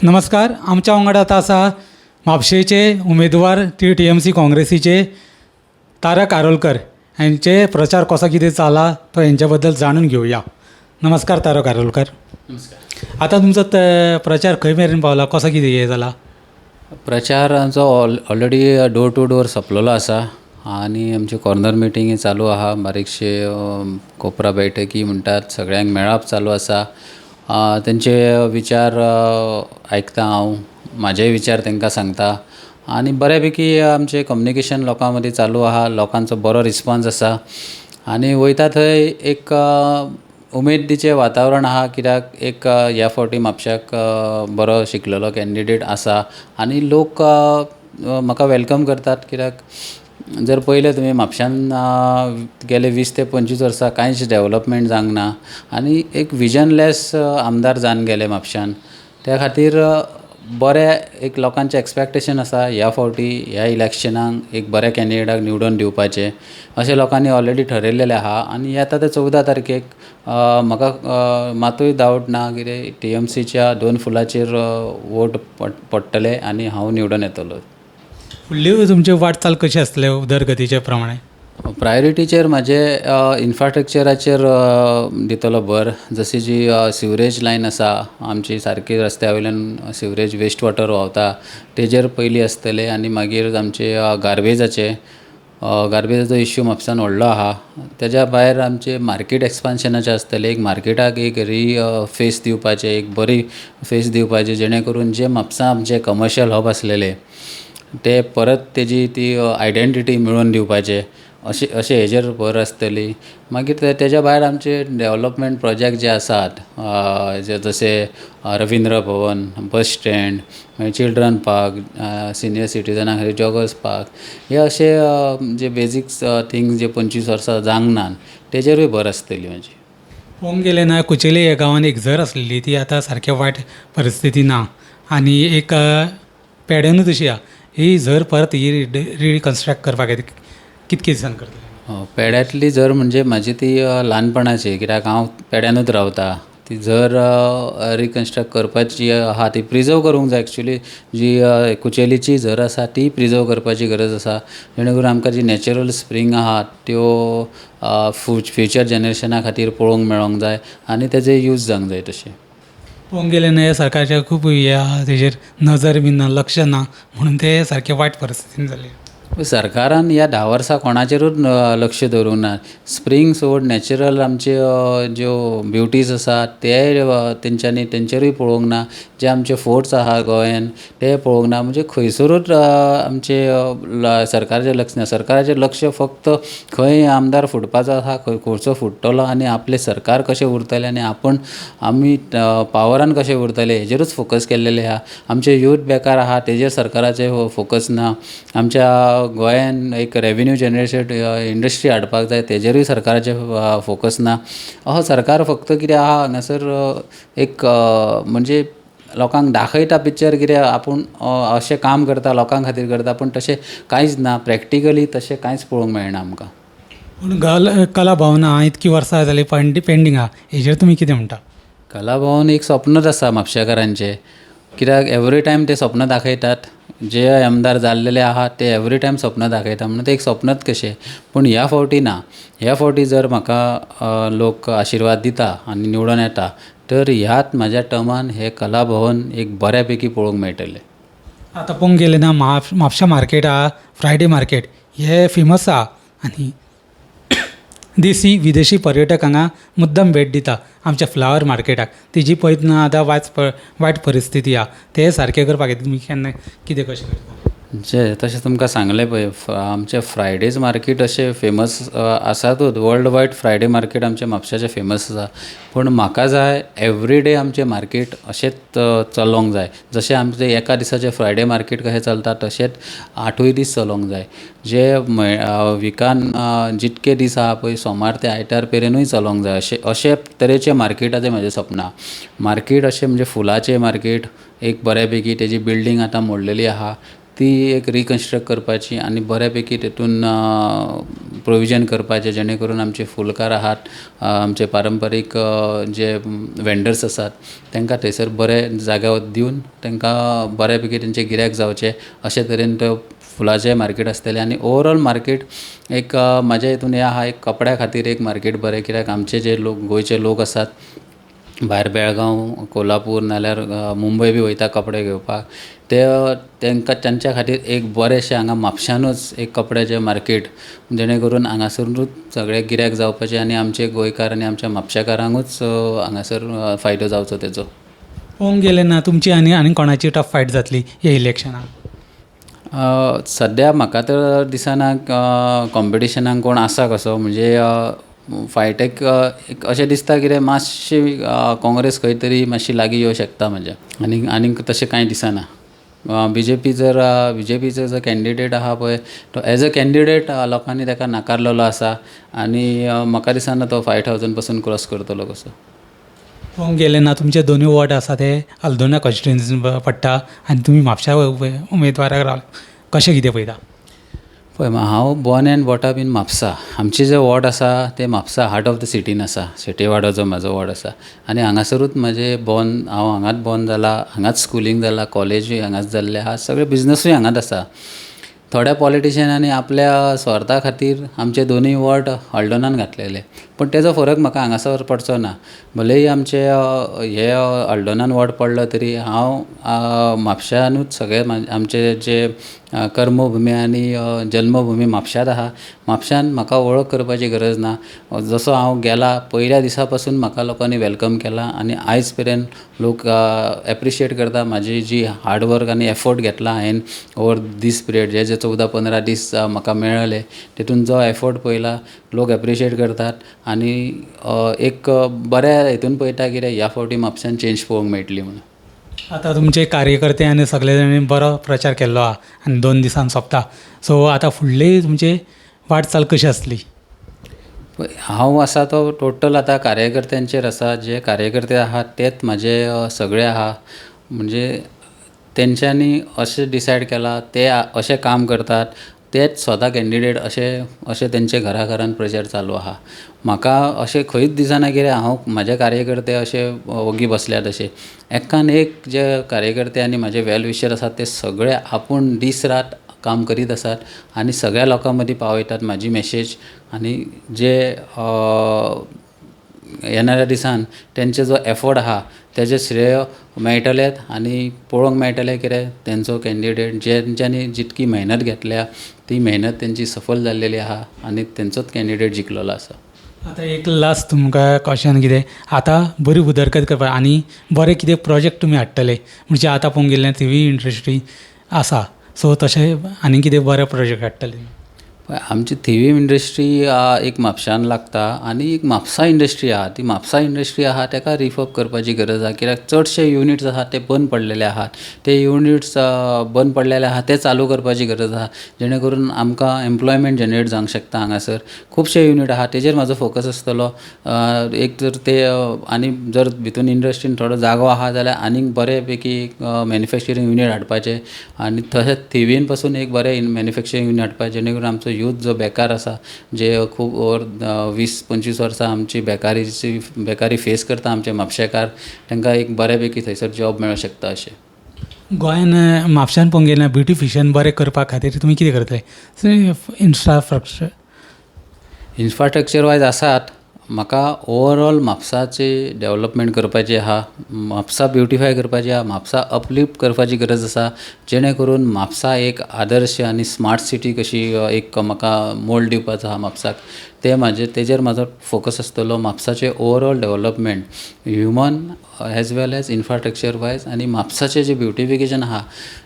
नमस्कार. आमच्या वांगडा आतां आसा म्हापशेचे उमेदवार टी एम सी काँग्रेसीचे तारक आरोलकर. हांचे प्रचार कसो कितें जाला तो हेंच्या बद्दल जाणून घेवया. नमस्कार तारक आरोलकर. नमस्कार. आतां तुमचो प्रचार खंय मेरेन पावला, कसो कितें हें जाला? प्रचार आमचो ऑलरेडी डोर टू डोर सोंपलेलो आसा आनी आमच्यो कॉर्नर मिटींगी चालू आहा. बारीकशे कोपरा बैठकी म्हणटात, सगळ्यांक मेळप चालू आसा. तेंचे विचार आयकता हांव, म्हाजेय विचार तेंकां सांगता आनी बऱ्या पैकी आमचें कम्युनिकेशन लोकां मदीं चालू आहा. लोकांचो बरो रिस्पोन्स आसा आनी वयता थंय एक उमेदीचें वातावरण आहा, कित्याक एक ह्या फावटी म्हापश्याक बरो शिकलेलो कँडीडेट आसा आनी लोक म्हाका welcome करतात. कित्याक जर पळयलें तुमी म्हापश्यांत गेले 20 ते 25 वर्सां कांयच डेवलोपमेंट जावंक ना आनी एक विजनलेस आमदार जावन गेले म्हापश्यांत. त्या खातीर बरें एक लोकांचें एक्सपेक्टेशन आसा, ह्या फावटी ह्या इलेक्शनाक एक बऱ्या कँडीडेटाक निवडून दिवपाचें अशें लोकांनी ऑलरेडी ठरयलेलें आहा. आनी येता ते 14 तारखेक म्हाका मातूय डावट ना कितें टी एम सीच्या दोन फुलांचेर वोट पडटले आनी हांव निवडून येतलो. फुडली तुमची वाटचाल कशी आसतली उदरगतीच्या प्रमाणे? प्रायोरिटीचेर म्हाजे इन्फ्रास्ट्रक्चराचेर दितलो भर. जशी जी सिवरेज लायन आसा आमची, सारकी रस्त्या वयल्यान सिवरेज वेस्ट वॉटर व्हांवता, तेजेर पयलीं आसतलें आनी मागीर आमचे गार्बेजाचे, गार्बेजाचो इश्यू म्हापसान व्हडलो आहा. तेज्या भायर आमचे मार्केट एक्सपान्शनाचें आसतलें. एक मार्केटाक एक री फेस दिवपाचें, एक बरी फेस दिवपाची, जेणे करून जे म्हापसा आमचे कमर्शियल हब आसलेले ते परत तेजी ती आयडेंटिटी मेळोवन दिवपाचे, अशें अशें हेजेर भर आसतली. मागीर तेज्या भायर आमचे डेवलोपमेंट प्रोजेक्ट जे आसात, जशे रविंद्र भवन, बस स्टँड, मागीर चिल्ड्रन पार्क, सिनियर सिटीजना खातीर जॉगर्स पार्क, हे अशे जे बेजिक्स थिंग्स जे 25 वर्सां जावंक ना, तेजेरूय भर आसतली म्हाजी. पळोवंक गेलें ना, कुचेली ह्या गांवांत एक झर आसलेली, ती आतां सारकें वायट परिस्थिती ना आनी एक पेड्यानूच अशी आहा. ही झर परत ही रिकन्स्ट्रक्ट करपाक कितके दिसान करतले? पेड्यांतली झर म्हणजे म्हाजी ती ल्हानपणाची, कित्याक हांव पेड्यानूच रावता. ती झर रिकन्स्ट्रक्ट करपाची आहा, ती प्रिजर्व करूंक जाय. एक्चुली जी कुचेलीची झर आसा ती प्रिजर्व करपाची गरज आसा, जेणे करून आमकां जी नॅचरल स्प्रींग आहा त्यो फ्युचर जनरेशना खातीर पळोवंक मेळोंक जाय आनी तेजे यूज जावंक जाय तशें. पळोवंक गेलें न्हय, सरकारचें खूब हें आहा, तेजेर नजर बी ना, लक्ष ना, म्हणून ते सारके वायट परिस्थितीन जाले. सरकारान ह्या 10 वर्सां कोणाचेरूच लक्ष दवरूंक ना. स्प्रींग सोड, नॅचरल आमच्यो ज्यो ब्युटीज आसात ते तेंच्यांनी तेंचेरूय पळोवंक ना. जे आमचे फोर्ट्स आहा गोंयांत ते पळोवंक ना. म्हणजे खंयसरूच आमचे सरकाराचें लक्ष ना. सरकाराचें लक्ष फक्त खंय आमदार फुटपाचो आसा, खंय खंयचो फुट्टलो आनी आपलें सरकार कशें उरतलें आनी आपूण आमी पावरान कशें उरतले हेजेरूच फोकस केल्लेलें आहा. आमचे यूथ बेकार आहा, तेजेर सरकाराचें फोकस ना. आमच्या गोंयांत एक रेवेन्यू जनरेशन इंडस्ट्री हाडपाक जाय, तेजेरूय सरकाराचें फोकस ना. असो सरकार फक्त कितें आहा हांगासर एक म्हणजे लोकांक दाखयता पिक्चर कितें आपूण अशें काम करता, लोकां खातीर करता, पूण तशें कांयच ना. प्रॅक्टिकली तशें कांयच पळोवंक मेळना आमकां. पूण कला भवन आहा, इतकी वर्सां जालीं पेंडींग आहा, हेजेर तुमी कितें म्हणटा? कला भवन एक सपनूच आसा म्हापशेकारांचें, कित्याक एवरी टायम ते सपनां दाखयतात. जे आमदार जाल्लेले आहा ते एवरी टायम सपनां दाखयता, म्हणून ते एक सपनच कशें. पूण ह्या फावटी ना. ह्या फावटी जर म्हाका लोक आशिर्वाद दिता आनी निवडून येता तर ह्याच म्हाज्या टर्मान हें कला भवन एक बऱ्या पैकी पळोवंक मेळटलें. आतां पळोवंक गेलें ना, म्हापशा मार्केट आहा, फ्रायडे मार्केट हे फेमस आहा आनी देसी विदेशी पर्यटक हांगा मुद्दम भेट दिता आमच्या फ्लावर मार्केटाक. तेजी पळयतना आतां वायट परिस्थिती आहा, ते सारकें करपाक तुमी केन्ना कितें कशें करता? जे तशें तुमकां सांगलें पळय, आमचे फ्रायडेज मार्केट अशें फेमस आसातूच. वर्ल्ड वायड फ्रायडे मार्केट आमचें म्हापशाचें फेमस आसा. पूण म्हाका जाय एवरी डे आमचें मार्केट अशेंच चलोंक जाय. जशें आमचें एका दिसाचें फ्रायडे मार्केट कशें चलता, तशेंच आठूय दीस चलोंक जाय. जे विकान जितके दीस आहा पळय, सोमार ते आयतार मेरेनूय चलोंक जाय. अशें अशे तरेचें मार्केटाचें म्हाजें सपन आहा. मार्केट अशें म्हणजे फुलांचें मार्केट एक बऱ्या पैकी तेजी बिल्डींग आतां मोडलेली आहा, ती एक रिकन्स्ट्रक्ट करपाची आनी बऱ्या पैकी तेतून प्रोविजन करपाचें जेणे करून आमचे फुलकार आहात, आमचे पारंपारीक जे वेंडर्स आसात तेंकां थंयसर बरें जागो दिवन तेंकां बऱ्या पैकी तेंचें गिरायक जावचें अशें तरेन तो फुलांचें मार्केट आसतलें. आनी ओवरऑल मार्केट एक म्हाज्या हितून हें आहा, एक कपड्या खातीर एक मार्केट बरें, कित्याक आमचे जे लोक गोंयचे लोक आसात भायर बेळगांव, कोल्हापूर नाजाल्यार मुंबय बी वयता कपडे घेवपाक, ते तेंकां तेंच्या खातीर एक बरेंशें हांगा म्हापश्यानूच एक कपड्याचें मार्केट, जेणे करून हांगासरूच सगळें गिरायक जावपाचें आनी आमचे गोंयकार आनी आमच्या म्हापशेकारांकूच हांगासर फायदो जावचो तेचो. पळोवंक गेलें ना तुमची आनी आनी कोणाची टफ फायट जातली ह्या इलेक्शनाक? सद्या म्हाका तर दिसना कॉम्पिटिशनाक कोण आसा कसो, म्हणजे फायटीक अशें दिसता कितें मातशी काँग्रेस खंय तरी मातशी लागीं येवंक शकता म्हज्या, आनीक आनीक तशें कांय दिसना. बीजेपी जर बीजेपीचो जो कॅनडिडेट आसा पळय तो एज अ कॅनडिडेट लोकांनी ताका नाकारलेलो आसा आनी म्हाका दिसना तो 5000 पसून क्रॉस करतलो कसो. पळोवंक गेलें ना तुमचे दोनूय वॉर्ड आसा ते हल्दोणा कॉन्स्टिट्युएन्सीन पडटा आनी तुमी म्हापश्या उमेदवाराक रावला, कशें कितें पळयता? पळय हांव born and brought up in Mapusa. आमचें जें वॉर्ड आसा तें म्हापसा हार्ट ऑफ the सिटीन आसा, शेट्ये जो म्हाजो वॉर्ड आसा आनी हांगासरूच म्हजें बॉर्न, हांव हांगाच बॉर्न जाला, हांगाच स्कुलींग जाला, कॉलेजूय हांगाच जाल्लें आसा, सगळें बिजनसूय हांगाच आसा. थोड्या पॉलिटिशनांनी आपल्या स्वार्था खातीर आमचे दोनूय वॉर्ड हल्दोणान घातलेले, पूण तेजो फरक म्हाका हांगासर पडचो ना. भलेय आमचे हे हल्दोणान वॉर्ड पडलो तरी हांव म्हापश्यानूच सगळे आमचे जे कर्मभुमी आनी जल्मभुमी म्हापश्यांत आसा, म्हापश्यांत म्हाका वळख करपाची गरज ना. जसो हांव गेला पयल्या दिसा पसून म्हाका लोकांनी welcome केलां आनी आयज मेरेन लोक एप्रिशिएट करता म्हाजी जी हार्डवर्क आनी एफर्ट घेतला हांवें ओवर दीस पिरियड जे जे 14-15 दीस म्हाका मेळ्ळे तितून जो एफर्ट पळयला लोक एप्रिशिएट करतात आनी एक बऱ्या हितून पळयता कित्याक ह्या फावटी म्हापश्यांत चेंज पळोवंक मेळटली म्हणून. आतां तुमचे कार्यकर्ते आनी सगळे जाणांनी बरो प्रचार केल्लो आहा आनी 2 दिसान सोंपता, सो आतां फुडली तुमची वाटचाल कशी आसतली? हांव आसा तो टोटल आतां कार्यकर्त्यांचेर आसा, जे कार्यकर्ते आहात तेच म्हाजे सगळे आहा, म्हणजे तेंच्यांनी अशें डिसायड केलां ते अशें काम करतात, तेच स्वता कॅनडिडेट अशें अशें तेंचे घरा घरान प्रचार चालू आहा. म्हाका अशें खंयच दिसना की हांव म्हाजे कार्यकर्ते अशे वोगी बसल्यात अशें, एक्कान एक जे कार्यकर्ते आनी म्हाजे वेल विशर आसात ते सगळे आपूण दीस रात काम करीत आसात आनी सगळ्या लोकां मदीं पावयतात म्हाजी मॅसेज आनी जे येणाऱ्या दिसान तेंचे जो एफर्ट आहा तेजें श्रेय मेळटलेंच आनी पळोवंक मेळटलें कितें तेंचो कॅनडिडेट जेंच्यांनी जितकी मेहनत घेतल्या ती मेहनत तेंची सफल जाल्लेली आहा आनी तेंचोच कॅनडिडेट जिखलेलो आसा. आतां एक लास्ट तुमकां क्वेशन कितें, आतां बरी उदरगत करपाक आनी बरे कितें प्रोजेक्ट तुमी हाडटले, म्हणजे आतां पळोवंक गेल्यार थिवी इंडस्ट्री आसा, सो तशें आनी कितें बरे प्रोजेक्ट हाडटले? आमची थिवी इंडस्ट्री एक म्हापश्यान लागता आनी एक म्हापसा इंडस्ट्री आहा, ती म्हापसा इंडस्ट्री आहा तेका रिफर्ब करपाची गरज आहा, कित्याक चडशे युनिट्स आहात ते बंद पडलेले आहात, ते युनिट्स बंद पडलेले आहा ते चालू करपाची गरज आहा, जेणे करून आमकां एम्प्लॉयमेंट जनरेट जावंक शकता. हांगासर खुबशे युनिट आहा तेजेर म्हाजो फोकस आसतलो. एक तर ते आनी जर भितून इंडस्ट्रीन थोडो जागो आहा जाल्यार आनीक बरे पैकी मॅन्युफॅक्चरींग युनिट हाडपाचें आनी तशेंच थिवीन पसून एक बरें मॅन्युफॅक्चरींग युनिट हाडपाचें, जेणे करून आमचो यूथ जो बेकार आसा, जे खूब 20-25 वर्सां आमची बेकारी फेस करता आमचे म्हापशेकार, तांकां एक बऱ्या पैकी थंयसर जॉब मेळोंक शकता अशें. गोंयान म्हापश्यान पळोवंक गेल्यार ब्युटिफिकेशन बरें करपा खातीर तुमी कितें करतले? इन्फ्रास्ट्रक्चर इन्फ्रास्ट्रक्चर वायज आसात, म्हाका ओवरऑल म्हापसाची डेवलपमेंट करपाची आहा, म्हापसा ब्युटिफाय करपाची आहा, म्हापसा अपलिफ्ट करपाची गरज आसा, जेणे करून म्हापसा एक आदर्श आनी स्मार्ट सिटी कशी एक म्हाका मोल्ड दिवपाचो आहा म्हापसाक, ते म्हाजे तेजेर म्हाजो फोकस आसतलो. म्हापसाचें overall development human as well as infrastructure wise आनी म्हापसाचें जें ब्युटिफिकेशन आहा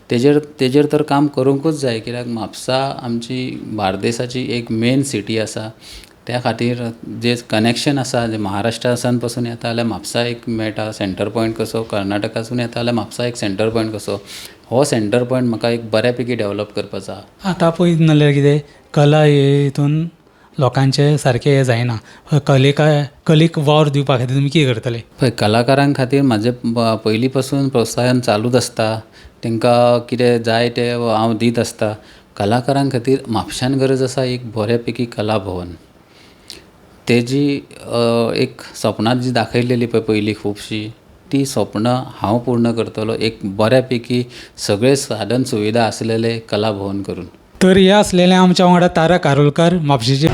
तेजेर तेजेर तर काम करूंकूच जाय, कित्याक म्हापसा आमची बार्देसाची एक मेन सिटी आसा, त्या खातीर जें कनेक्शन आसा जें महाराष्ट्रासान पसून येता जाल्यार म्हापसा एक मेळटा सेंटर पॉयंट कसो, कर्नाटकासून येता जाल्यार म्हापसा एक सेंटर पॉयंट कसो, हो सेंटर पॉयंट म्हाका एक बऱ्या पैकी डेवलप करपाचो आहा. आतां पळयत नाल्यार कितें कला हितून लोकांचें सारकें हें जायना, कलेक वावर दिवपा खातीर तुमी कितें करतले? पळय कलाकारां खातीर म्हाजें पयलीं पसून प्रोत्साहन चालूच आसता, तांकां कितें जाय तें हांव दीत आसता. कलाकारां खातीर म्हापश्यान गरज आसा एक बऱ्या पैकी कला भवन. तेजी एक सपनां जी दाखयलेली पळय पयलीं खुबशीं ती सपनां हांव पूर्ण करतलो एक बऱ्या पैकी सगळें साधन सुविधा आसलेलें कला भवन करून. तर हे आसलेले आमच्या वांगडा तारक आरोलकर, म्हापशेचे.